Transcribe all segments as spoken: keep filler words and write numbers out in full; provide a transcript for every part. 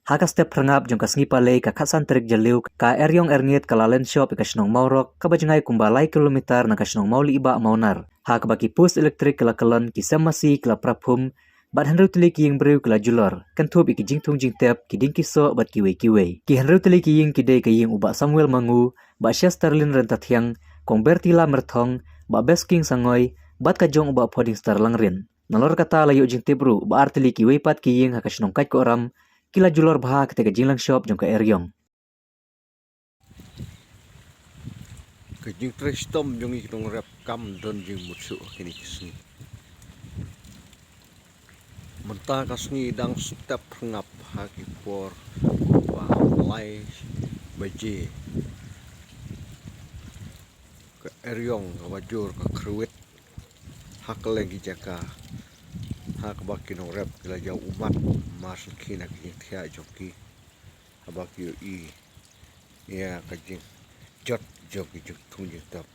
Ha ka step phyrngap jong ka sngi Palei ka khatsan tarik Jylliew, ka eriong erngit ka la len shop ïa ka shnong Mawrok, kaba jngai kumba lai kilometer na ka shnong Mawlih Bah Mawnar. Ha kaba ki post elektrik ki la kyllon, ki sem masi ki la praphum, bad hynriew tylli ki ïing briew ki la julor, kynthup ïa ki jingthung jingtep, ki dieng ki soh bad kiwei kiwei. Ki hynriew tylli ki ïing ki dei ka ïing u Bah Samuel Mangu, Bah Chesterlin Ryntathiang, Kong Bertila Myrthong, Bah Besking Sangoi, bad ka jong u Bah Phoding Star Langrin. Nalor kata la ïoh jingtip ruh ba ar tylli kiwei pat ki ïing ha ka shnong Kaitkoram ki la julor bha ha katei ka jingleng shop jong ka eriong. Ka jingtrei shitom jong ngi ki nongrep kam don jingmut shuh ha kine ki sngi. Mynta ka sngi dang step phyrngap ha ki por ba lai baje. Ka eriong kaba jur ka khrwit ha kylleng ki jaka, ha kaba ki nongrep ki la jaw ummat marshen kine ki jingthiah jong ki, haba ki ïohi ïa ka jingjot jong ki jingthung jingtep.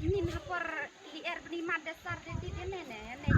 Ini hapor liar bni mada sar de di de ne ne ne.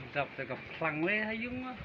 Dap te ka phlang wei ha yung ah.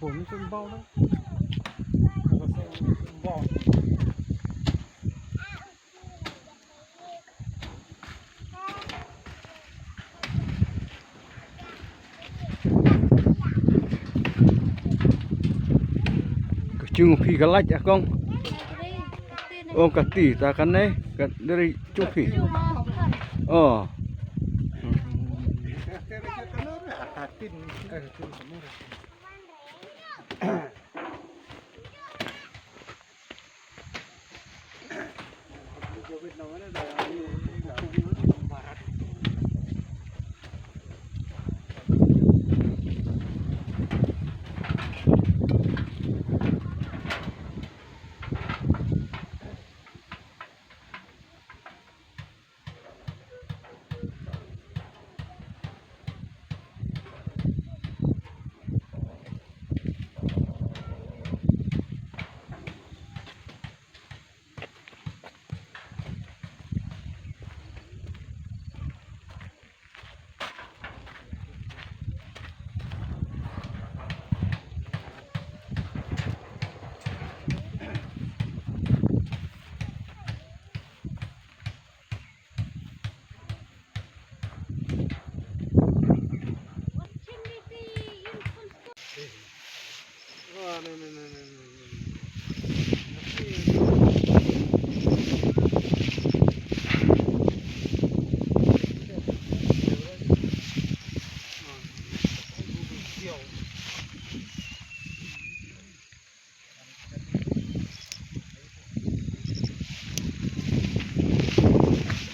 Ka jong phi ka light ah kong. Oh, ka ti ta kane ka dei jong phi. Oh.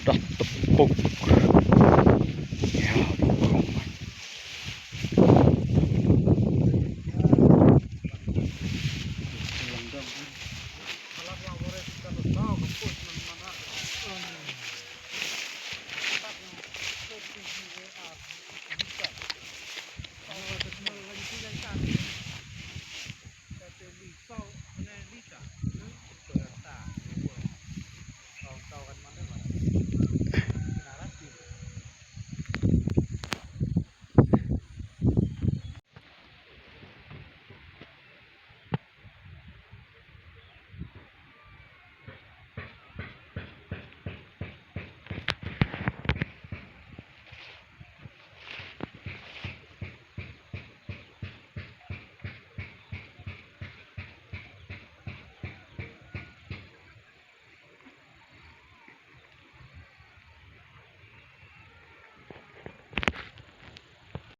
Dah tepuk.